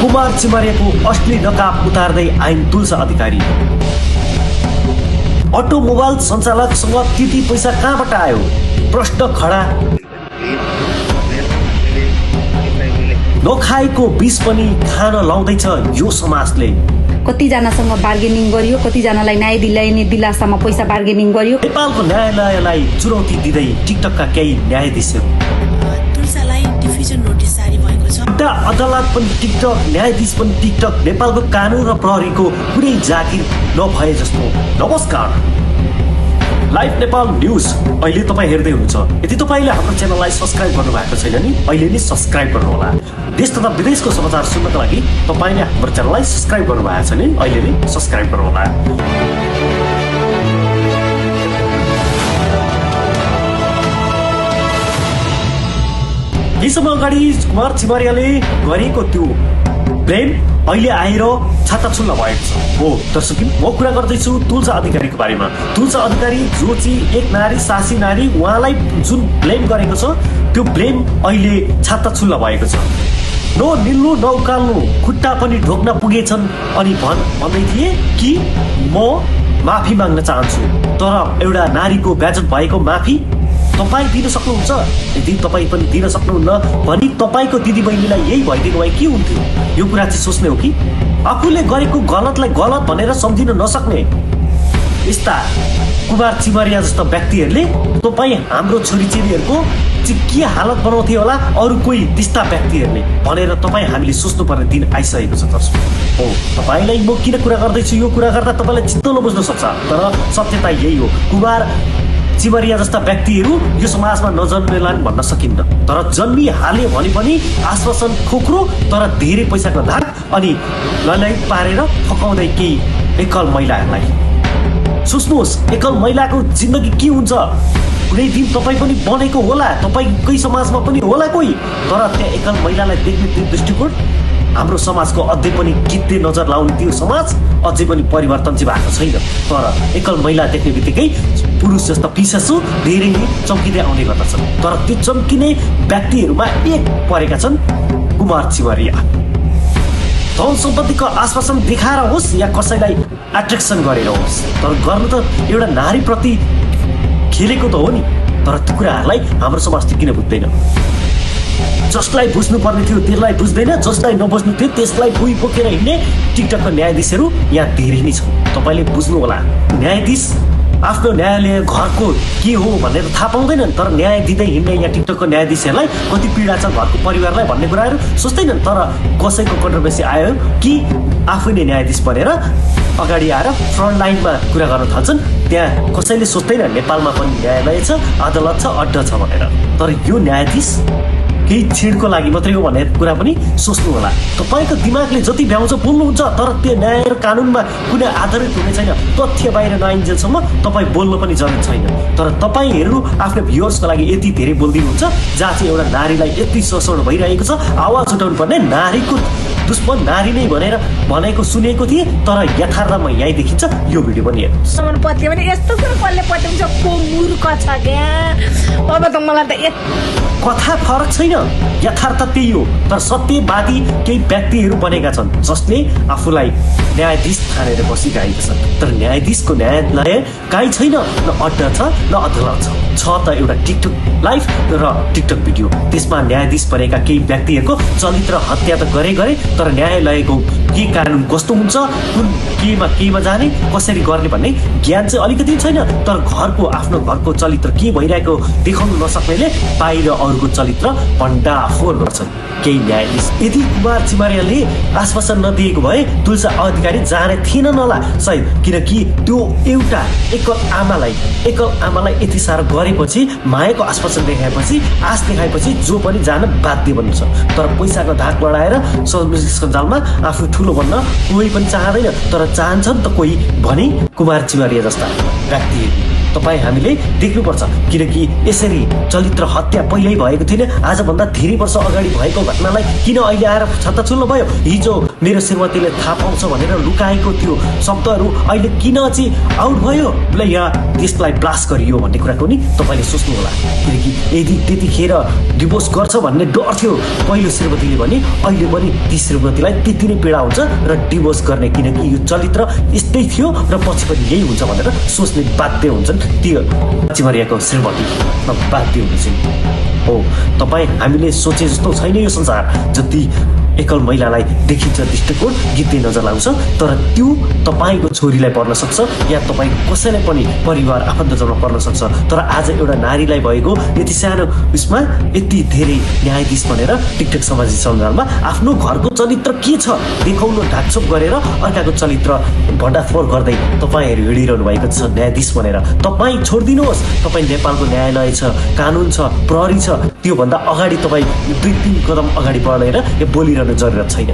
कुमार चिमरियाको असली नकाब उतार्दै आइन् तुलसा अधिकारी। अटोमोबाइल सञ्चालकसँग त्यति पैसा कहाँबाट आयो? प्रश्न खडा। नखाएको विष पनि खान लाउँदैछ यो समाजले। कतिजनासँग बार्गेनिङ गरियो, कतिजनालाई न्याय दिलाइने दिलासामा पैसा बार्गेनिङ गरियो। नेपालको न्यायालयलाई चुनौती दिँदै टिकटकका केही न्यायाधीशहरू तुलसालाई डिभिजन नोटिस जारी भएको छ। एउटा अदालत पनि टिकटक, न्यायाधीश पनि टिकटक, नेपालको कानुन र प्रहरीको कुनै जागिर नभए जस्तो। नमस्कार, लाइभ नेपाल न्युज अहिले तपाईँ हेर्दै हुनुहुन्छ। यदि तपाईँले हाम्रो च्यानललाई सब्सक्राइब गर्नुभएको छैन नि अहिले नै सब्सक्राइब गर्नुहोला। देश तथा विदेशको समाचार सुन्नको लागि तपाईँले हाम्रो च्यानललाई सब्सक्राइब गर्नुभएको छ नि अहिले नै सब्सक्राइब गर्नुहोला। केही समय अगाडि कुमार चिमरियाले गरेको त्यो ब्लेम अहिले आएर छाताछुल्ला भएको छ। हो दर्शक, म कुरा गर्दैछु तुलसा अधिकारीको बारेमा। तुलसा अधिकारी जो चाहिँ एक नारी, सासी नारी, उहाँलाई जुन ब्लेम गरेको छ त्यो ब्लेम अहिले छाताछुल्ला भएको छ। न निल्नु न उकाल्नु, खुट्टा पनि ढोक्न पुगेछन् अनि भन्दै थिए कि म माफी माग्न चाहन्छु। तर एउटा नारीको बेइज्जत भएको माफी तपाईँ दिन सक्नुहुन्छ? यदि तपाईँ पनि दिन सक्नुहुन्न भने तपाईँको दिदीबहिनीलाई यही भइदिएको भए के हुन्थ्यो? यो कुरा चाहिँ सोच्ने हो कि आफूले गरेको गलतलाई गलत भनेर सम्झिन नसक्ने यस्ता कुमार चिमरिया जस्ता व्यक्तिहरूले तपाईँ हाम्रो छोरीचेलीहरूको चाहिँ के हालत बनाउँथे होला अरू कोही त्यस्ता व्यक्तिहरूले भनेर तपाईँ हामीले सोच्नुपर्ने दिन आइसकेको छ। दर्शक हो, तपाईँलाई म किन कुरा गर्दैछु? यो कुरा गर्दा तपाईँलाई चित्त नबुझ्न सक्छ, तर सत्यता यही हो। कुमार चिमरिया जस्ता व्यक्तिहरू यो समाजमा नजन्मेलान् भन्न सकिन्न, तर जन्मिहाले भने पनि आश्वासन खोक्रो तर धेरै पैसाको धाक अनि ललाइ पारेर फकाउँदै केही एकल महिलाहरूलाई। सोच्नुहोस्, एकल महिलाको जिन्दगी के हुन्छ? कुनै दिन तपाईँ पनि बनेको होला, तपाईँकै समाजमा पनि होला कोही, तर त्यहाँ एकल महिलालाई देख्ने त्यो दृष्टिकोण हाम्रो समाजको अझै पनि गिद्धे नजर लाउने त्यो समाज अझै पनि परिवर्तन चाहिँ भएको छैन। तर एकल महिला देख्ने बित्तिकै पुरुष जस्ता पिसासु धेरै नै चम्किँदै आउने गर्दछन्। तर त्यो चम्किने व्यक्तिहरूमा एक परेका छन् कुमार चिमरिया। धन सम्पत्तिको आश्वासन देखाएर होस् या कसैलाई एट्र्याक्सन गरेर होस्, तर गर्नु त एउटा नारीप्रति खेलेको त हो नि। तर त्यो कुराहरूलाई हाम्रो समाजले किन बुझ्दैन? जसलाई बुझ्नु पर्ने थियो त्यसलाई बुझ्दैन, जसलाई नबुझ्नु थियो त्यसलाई भुइँ बोकेर हिँड्ने टिकटकका न्यायाधीशहरू यहाँ धेरै नै छन्। तपाईँले बुझ्नु होला, न्यायाधीश आफ्नो न्यायालय घरको के हो भनेर थाहा पाउँदैनन्, तर न्याय दिँदै हिँड्ने यहाँ टिकटकको न्यायाधीशहरूलाई कति पीडा छ घरको परिवारलाई भन्ने कुराहरू सोच्दैनन्। तर कसैको कन्ट्रोभर्सी आयो कि आफै नै न्यायाधीश बनेर अगाडि आएर फ्रन्ट लाइनमा कुरा गर्न थाल्छन्। त्यहाँ कसैले सोच्दैन नेपालमा पनि न्यायालय छ, अदालत छ, अड्डा छ भनेर। तर यो न्यायाधीश केही छिडको लागि मात्रै हो भन्ने कुरा पनि सोच्नु होला। तपाईँको दिमागले जति भ्याउँछ बोल्नुहुन्छ, तर त्यो न्याय र कानुनमा कुनै आधारित हुने छैन। तथ्य बाहिर नआइन्जेलसम्म तपाईँ बोल्न पनि जरुरी छैन। तर तपाईँहरू आफ्नो भ्युअर्सको लागि यति धेरै बोलिदिनुहुन्छ, जहाँ चाहिँ एउटा नारीलाई यति शोषण भइरहेको छ, आवाज उठाउनु पर्ने नारीको दुश्मन नारी नै भनेर भनेको सुनेको थिएँ, तर यथार्थमा यहीँ देखिन्छ। यो भिडियो पनि हेर्नुहोस्। यस्तो कुरो कसले पत्याउँछ? को मूर्ख छ क्या? अब त मलाई त कथा फरक छैन, यथार्थ त्यही हो। तर सत्यवादी केही व्यक्तिहरू बनेका छन् जसले आफूलाई न्यायाधीश ठानेर बसिरहेका छन्। तर न्यायाधीशको न्यायालय कहीँ छैन, न अड्डा छ न अदालत छ त एउटा टिकटक लाइभ र टिकटक भिडियो। त्यसमा न्यायाधीश बनेका केही व्यक्तिहरूको चरित्र हत्या त गरे, तर न्यायालयको के कानुन कस्तो हुन्छ, कुन केमा जाने, कसरी गर्ने भन्ने ज्ञान चाहिँ अलिकति छैन। तर आफ्नो घरको चरित्र के भइरहेको देखाउन नसक्नेले बाहिर अरूको चरित्र भण्डाफोर गर्छन् केही न्यायाधीश। यदि कुमार चिमरियाले आश्वासन नदिएको भए तुलसा अधिकारी जाने थिएन नला सायद, किनकि त्यो एउटा एकल आमालाई यति साह्रो गरेपछि, मायाको आश्वासन देखाएपछि, आश देखाएपछि जो पनि जान बाध्य बन्छ। तर पैसाको धाक लडाएर सञ्जालमा आफू ठुलो बन्न कोही पनि चाहँदैन, तर चाहन्छन् त कोही भने कुमार चिमरिया जस्ता व्यक्तिहरू। तपाईँ हामीले देख्नुपर्छ, किनकि यसरी चरित्र हत्या पहिल्यै भएको थिएन। आजभन्दा धेरै वर्ष अगाडि भएको घटनालाई किन अहिले आएर छत्ताछुल्ल भयो? हिजो मेरो श्रीमतीले थाहा पाउँछ भनेर लुकाएको त्यो शब्दहरू अहिले किन चाहिँ आउट भयो या त्यसलाई ब्लास्ट गरियो भन्ने कुराको नि तपाईँले सोच्नु होला। किनकि यदि त्यतिखेर डिभोर्स गर्छ भन्ने डर थियो पहिलो श्रीमतीले भने, अहिले पनि ती श्रीमतीलाई त्यति नै पीडा हुन्छ र डिभोर्स गर्ने, किनकि यो चरित्र यस्तै थियो र पछि पनि यही हुन्छ भनेर सोच्ने बाध्य हुन्छन् ती चिमरियाको श्रीमती बाध्य हुन्छन्। हो, तपाईँ हामीले सोचे जस्तो छैन यो संसार। जति एकल महिलालाई देखिन्छ दृष्टिकोण गिद्धे नजर लाउँछ, तर त्यो तपाईँको छोरीलाई पर्न सक्छ या तपाईँ कसैलाई पनि परिवार आफन्तजनमा पर्न सक्छ। तर आज एउटा नारीलाई भएको यति सानो उसमा यति धेरै न्यायाधीश भनेर टिकटक सामाजिक सञ्जालमा आफ्नो घरको चरित्र के छ देखाउनु ढाकछोप गरेर अर्काको चरित्र भण्डाफोर गर्दै तपाईँहरू हिँडिरहनु भएको छ न्यायाधीश भनेर। तपाईँ छोडिदिनुहोस्। तपाईँ नेपालको न्यायालय छ, कानुन छ, प्रहरी छ, त्योभन्दा अगाडि तपाईँ 2-3 कदम अगाडि बढेर यो बोलिरहनु जरुरत छैन।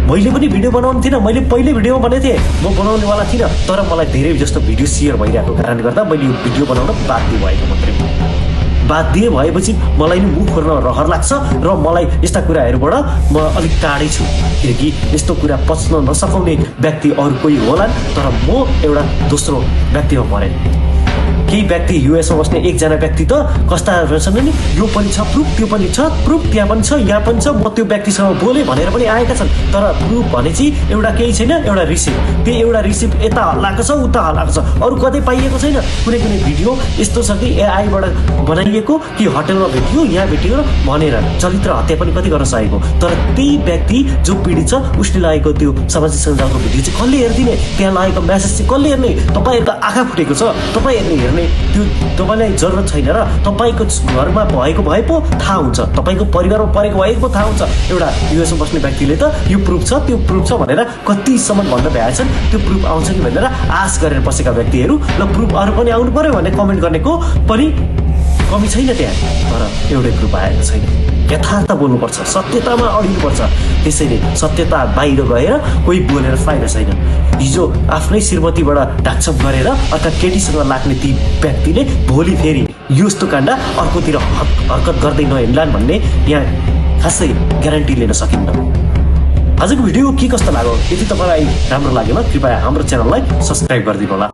मैले पनि भिडियो बनाउनु थिएन, मैले पहिले भिडियोमा भनेको थिएँ म बनाउनेवाला थिइनँ, तर मलाई धेरै जस्तो भिडियो सेयर भइरहेको कारणले गर्दा मैले यो भिडियो बनाउन बाध्य भएको मात्रै। बाध्य भएपछि मलाई नि मुख खोल्न रहर लाग्छ र मलाई यस्ता कुराहरूबाट म अलिक टाढै छु, किनकि यस्तो कुरा पच्न नसकाउने व्यक्ति अरू कोही होलान्, तर म एउटा दोस्रो व्यक्तिमा परेँ। केही व्यक्ति युएसमा बस्ने एकजना व्यक्ति त कस्ता रहेछन् नि, यो पनि छ प्रुफ, त्यो पनि छ प्रुफ, त्यहाँ पनि छ, यहाँ पनि छ, म त्यो व्यक्तिसँग बोलेँ भनेर पनि आएका छन्। तर प्रुफ भने चाहिँ एउटा केही छैन, एउटा रिसिप्ट। त्यो एउटा रिसिप्ट यता हल्लाएको छ उता हल्लाएको छ, अरू कतै पाइएको छैन। कुनै कुनै भिडियो यस्तो छ कि एआईबाट बनाइएको कि होटलमा भेटियो, यहाँ भेटियो भनेर चरित्र हत्या पनि कति गर्न सकेको। तर त्यही व्यक्ति जो पीडित छ उसले लागेको त्यो सामाजिक सञ्जालको भिडियो चाहिँ कसले हेरिदिने, त्यहाँ लागेको म्यासेज चाहिँ कसले हेर्ने? तपाईँहरूको आँखा फुटेको छ, तपाईँहरूले हेर्ने त्यो तपाईँलाई जरुरत छैन र तपाईँको घरमा भएको भए पो थाहा हुन्छ, तपाईँको परिवारमा परेको भए पो थाहा हुन्छ। एउटा युएसमा बस्ने व्यक्तिले त यो प्रुफ छ त्यो प्रुफ छ भनेर कतिसम्म भन्न भ्याएछन्, त्यो प्रुफ आउँछ कि भनेर आश गरेर बसेका व्यक्तिहरू ल प्रुफ अरू पनि आउनु पर्यो भने कमेन्ट गर्नेको पनि कमी छैन त्यहाँ, तर एउटै प्रुफ आएको छैन। यथार्थ बोल्नुपर्छ, सत्यतामा अडिनुपर्छ। त्यसैले सत्यता बाहिर गएर कोही बोलेर फाइदा छैन। हिजो आफ्नै श्रीमतीबाट ढाकछोप गरेर अर्का केटीसँग लाग्ने ती व्यक्तिले भोलि फेरि यस्तो काण्ड अर्कोतिर हरकत गर्दै नहिँड्लान् भन्ने यहाँ खासै ग्यारेन्टी लिन सकिन्न। आजको भिडियो के कस्तो लाग्यो? यदि तपाईँलाई राम्रो लागेमा कृपया हाम्रो च्यानललाई सब्सक्राइब गरिदिनु होला।